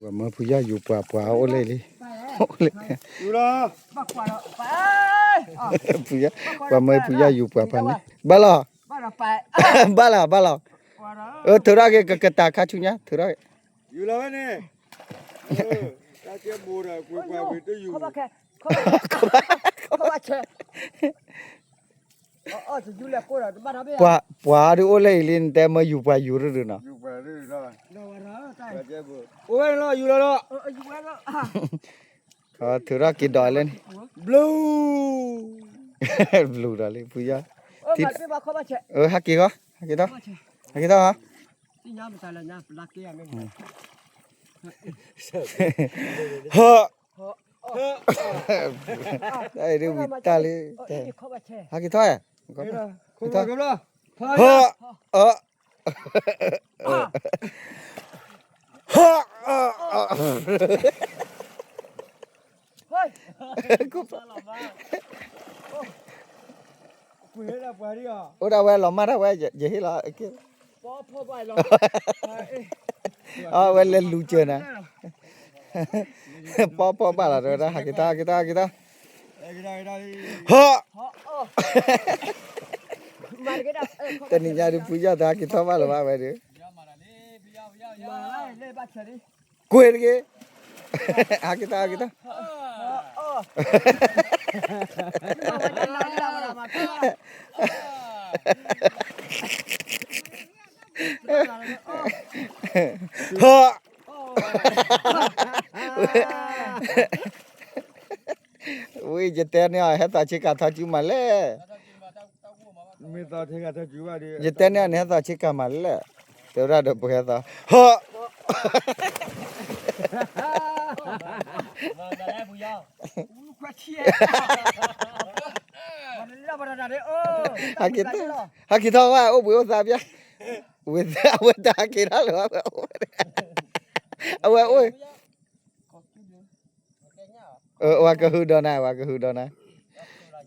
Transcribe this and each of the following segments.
ပှၤမၢဖုယီၢ်ယူၤပှၤ ပှၤအိၣ်လၢလံ, အိၣ်လၢ, ဖုယီၢ်, ပှၤမၢဖုယီၢ်ယူၤပှၤဖးန့ၣ်, ဘၣ်လီၤ, ဘၣ်လီၤ ဘၣ်လီၤ, အၢ ထုးထီၣ်က့ၤ ကကတၢၢ်ခါဆူညါ ထုးထီၣ်က့ၤ, ယူၤလီၤဝဲန့ၣ်, တၢ်ကဲဘိဒီးကွ့ပှၤဝံၤတယူၤ, ပှၤဒုးအိၣ်လၢအံၤလံ နတဲမၢယူၤပှၤယူၤတဒုနီၤ, အိၣ်ဝဲန့ၣ်လီၤ ယူၤလီၤလီၤ, ထုးထီၣ်က့ၤဒီးလၢန့ၣ်, ဘျူး, ဘျူးဒီးလံ ဖုယီၢ်, ဟဲက့ၤဃီ, ဟဲက့ၤထီၣ်, ဟဲက့ၤထီၣ်, ဟၢ, တၢ်အံၤဒ်ဝံၤတၢ်လံ, ဟဲက့ၤထီၣ်, ဟဲက့ၤထီၣ်, ဟၢ, ဟၢ, အိၣ်ဒၣ်ဝဲလီၤမၢ်ဒၣ်ဝဲ ယဟ့ၣ်လီၤ, အဝဲလဲၤလူၤစၢၤနၤ, ပီဖီၣ်ဘၣ်လီၤ တဲဝဲဒၣ် ဟးက့ၤထီၣ် ဟးက့ၤထီၣ် ဟးက့ၤထီၣ်, ဟီၣ်, တနံၤညါဒုး ဖုယီၢ်တဟးက့ၤထီၣ်ဘၣ်လၢၤဘၣ်ဝဲဒုး, ကွ့ၢ်တဂ့ၤ, ဟးက့ၤထီၣ် ဟးက့ၤထီၣ်, ဟီၣ်, ဝံၤ ယတဲန့ၢ်အီၤ ဟဲသီးဆ့ကၤထီၣ်စုမးလဲၣ်, ယတဲန့ၢ်အီၤ နဟဲသီးဆ့ကၤမးလဲၣ်, တဲဝဲဒၣ်ဒီးပှၤဟဲသီး, ဟီၣ်, ဟးက့ၤထီၣ် ဟးက့ၤထီၣ်ဝဲ အိၣ်ဘှံးအိၣ်သါပျၢ်, ဝံၤ အဝဲတဟးက့ၤထီၣ်လၢၤဘၣ် အဝဲအိၣ်, အဝဲကဟုဒီးနၤ အဝဲကဟုဒီးနၤ,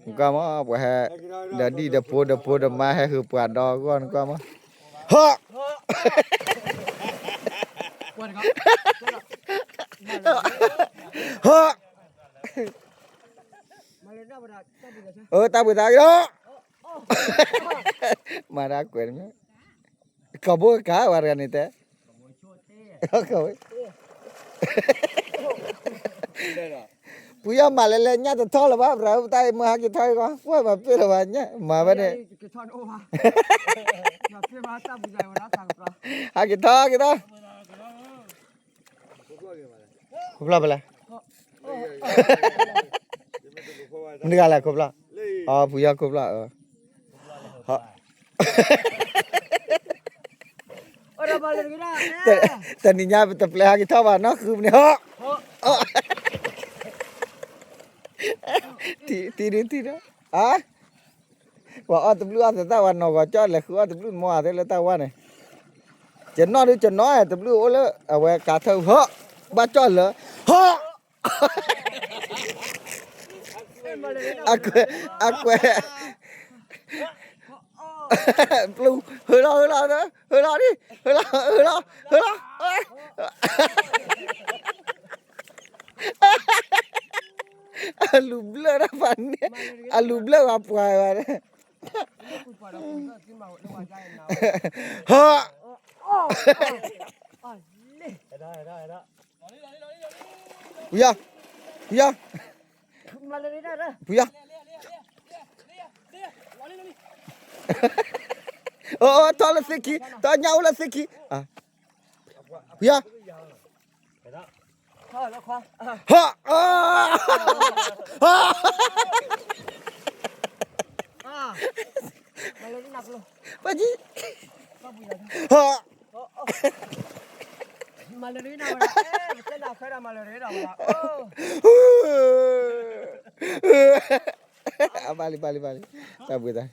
နကွၢ်မး ပှၤဟဲ, ဒီးဒံၣ်ဒီးဖိဒီးဖိဒီးမါဟဲဟုပှၤဒီဂီၢ် နကွၢ်မး, ဟီၣ်, ဟီၣ်, အၢ တၢ်ဘှံးသးကဒီး, မၤတၢ်ကွဲးတမံၤ, ကီၢ်ဘိကါဝဲတဂၤန့ၣ်တဲ, ဖုယီၢ်မၤလဲၤလဲၤညၣ်တထီၣ်လၢၤဘၣ် ပြးတၢ်အံၤမ့ၢ်ဟးက့ၤထီၣ်အံၤကီး ပှဲၢ်မၤပ့ၢ်လၢၤဘၣ်ညၣ် မၤဝဲန့ၣ်, ဟးက့ၤထီၣ် ဟးက့ၤထီၣ်, ခိၣ်ဖျီၣ်ဖဲလဲၣ်, မတၤတဂၤလဲၣ်ခိၣ်ဖျီၣ်, အဖုယီၢ်ခိၣ်ဖျီၣ်, တနံၤညါပတပျဲဟးက့ၤထီၣ်ဘၣ်နီၢ်ဃုပန့ၣ်ဟီၣ်, ထံၣ်ဒုထံၣ်ဒီး, ပှၤအီၣ်တဘျုးအီၣ်သတး ပှၤနီၢ်ဂီၤကၠီၣ်လဲၤဃုအီၣ်တဘျုးမီၢ်သ့လၢတၢ်ဝါန့ၣ်, ကနီၣ်ဒုကနီၣ် တဘျုးအိၣ်လၢ အဝဲကၤထၢၣ်ဟီၣ်, ဘၣ်ကၠီၣ်လၢ, ဟီၣ်, အကွဲး, အကွဲး, ပျူၢ်, ဟၢလီၤ ဟၢလီၤ, ဟၢလီၤဒံး, ဟၢလီၤ ဟၢလီၤ ဟၢလီၤ, အလူၤဘျၢၣ်တၢ်ဖးန့ၣ်, အလူၤဘျၢၣ်ဝဲပှၤဝဲ, ဟီၣ်, ဖုယီၢ်, ဖုယီၢ်, ဖုယီၢ်, အိၣ်အိၣ် ထီၣ်လၢသ့ၣ်ခံ, ထီၣ်ညၣ်အိၣ်လၢသ့ၣ်ခံ, ဖုယီၢ်, ဟီၣ်, ပကံ, ဟီၣ်, အဘၣ်လံ ဘၣ်လံ ဘၣ်လံ, တၢ်ဘှံးသး,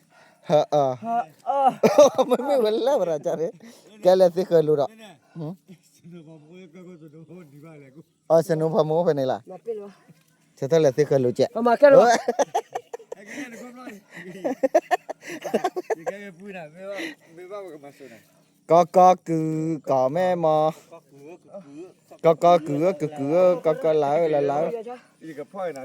မ့မ့ၢ်ဝဲလၢပရၤကၢ်န့ၣ်, ကဲလဲၤသ့ဃၢၤလိာ်ဒီး, အစနိဖီမုၢ်အိၣ်ဖဲန့ၣ်လီၤ, ဆၢထၢၣ်လဲၤသ့ဃၢၤလိာ်ကဲး, မ့ၢ်ဘၣ်ပကမၤစိၤန့ၣ် ကီကီကုၤ ကီမဲမီၤ, ကီကီကုၤဧၢ ကုၤကုၤဧၢ ကီကီလၤဧၢ လၤလၤဧၢ,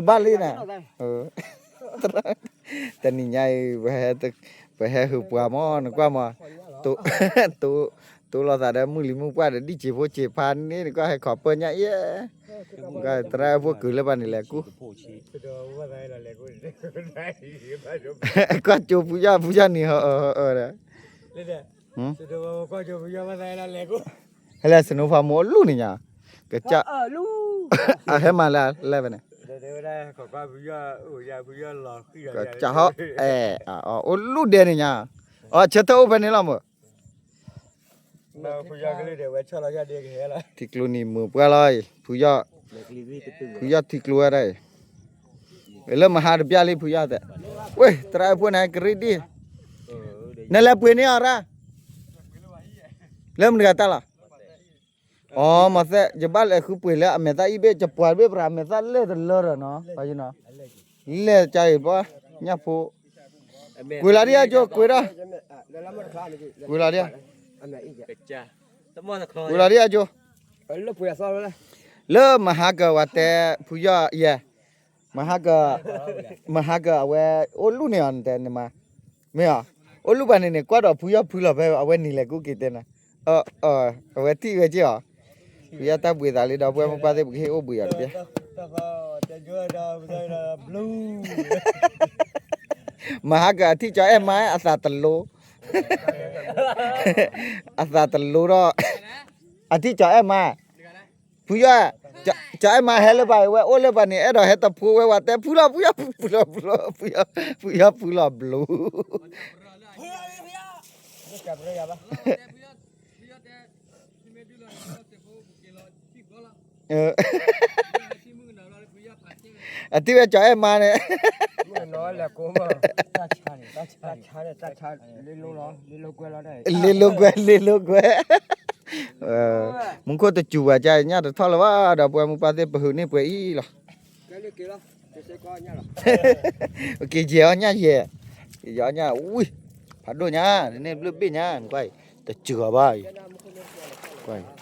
ဘၣ်လံနၤ, တနံၤညါအံၤ ပဟဲဟုးပှၤမီၤ နကွၢ်မီၤ, တိလိာ်သးဒီးမုၢ်လံၤမုၢ်ပှၢ်ဒီး ဒ်စ့ၤဖိစ့ၤဖါန့ၣ် နကွၢ်ဟဲခိးပၢညါအံၤ, သရၣ်အၢဖိကုၤလၢပှၤန့ၣ်လဲၤကူ, ကွၢ်ကၠိဖုယီၢ် ဖုယီၢ်နံၤဟီၣ်အၢဟီၣ်အၢဒီး, ဟဲလၢစနိဖးမိၢ်အိၣ်လူၢ်န့ၣ်ညါ, ကစၢ်, အဟဲမၤလၢလဲၣ်ဖဲန့ၣ်, ကစၢ်ဟီၣ်အဲၣ်, အိၣ်လူၢ်ဒဲန့ၣ်ညါ, အဆၢထၢၣ်အိၣ်ဖဲန့ၣ်လီၤမး, ထံကျိနံၤမုာ်ပှၢ်လီၤ, ဖုယီၢ်, ဖုယီၢ်ထံကျိဝဲဒၣ်အံၤ, လၢမဟါတဘျီလံဖုယီၢ်တဲ, ဝ့ၢ် သရၣ်အၢဖိန့ၣ်ကရံၣ်ဒံၣ်, နလဲၤပှ့ၤန့ၢ်အီၤရၣ်, လၢမတၤတဂၤတၢ်လီၤ, အီ မၤသဲ ယဘၣ်လဲၤဃုပှ့ၤလၢအမဲာ်သၣ်အံၤဘ့ၣ် ယပှၤတဘ့ၣ်ပြးအမဲာ်သၣ်လဲၣ်တလၢဒီးနီၤ, လဲၣ်ကါအံၤဘၣ်, ညၣ်ဖိ, ကွံာ်လီၤဒံးအကၠိ ကွံာ်ဒီး, ကွံာ်လီၤဒံး, ကွံာ်လီၤဒံးအကၠိ, လၢမဟါကဝၤတဲ ဖုယီၢ်ယဲ, မဟါက, မဟါက အဝဲအိၣ်လူၢ်န့ၣ်အီၤ နတဲန့ၣ်မး, မ့ၢ်အီၤ, အိၣ်လူၢ်ဘၣ်န့ၣ်န့ၣ် ကွၢ်ဒီးဖုယီၢ်ဖုလီၤဖဲ အဝဲနံၤလဲၤကူက့ၤတဲနၤ, အဝဲထံၣ်ဝဲက့ၢ်အီၤ, ဖုယီၢ်တၢ်ဘှံးသးလံဒီး ပှၤမိၢ်ပှၢ်သ့ၣ် ပကဟ့ၣ်အိၣ်ဘှံးအီၤတက့ၢ် မဟါက အထံၣ်ကၠီအဲၣ်မါ အသးတလိ, အသးတလိဒီး, အထံၣ်ကၠီအဲၣ်မါ, ဖုယီၢ်, ကၠီအဲၣ်မါဟဲလၢၤဘၣ် ဝဲအိၣ်လၢၤဘၣ်န့ၣ် အဲၣ်ဒိးဟဲတဖိဝဲ ဝၤတဲဖုလီၤ ဖုယီၢ်ဖုလီၤဘျီ, ဖုယီၢ်ဖုလီၤဘျီ အထံၣ်ဝဲကၠီအဲၣ်မါန့ၣ်, လ့လိကွဲ လ့လိကွဲ, မူခိၣ်တစူၤဘၣ် ကညၣ်တထီၣ်လၢၤဘၣ်ဒီး ပှၤမိၢ်ပှၢ်သ့ၣ် ပဟုးန့ၢ်ပှဲၤအံၤလီၤ, က့ၤယဲၢ်အီၣ်ညၣ်ယဲၢ်, ယဲၢ်အီၣ်ညၣ်ဝံၤ, ဖးဒိၣ်ညါ, နန့ၢ်ဘျုးဘ့ၣ်ညါနကွၢ်အံၤ, တစူၤအီၤဘၣ်အံၤ, ကွၢ်အံၤ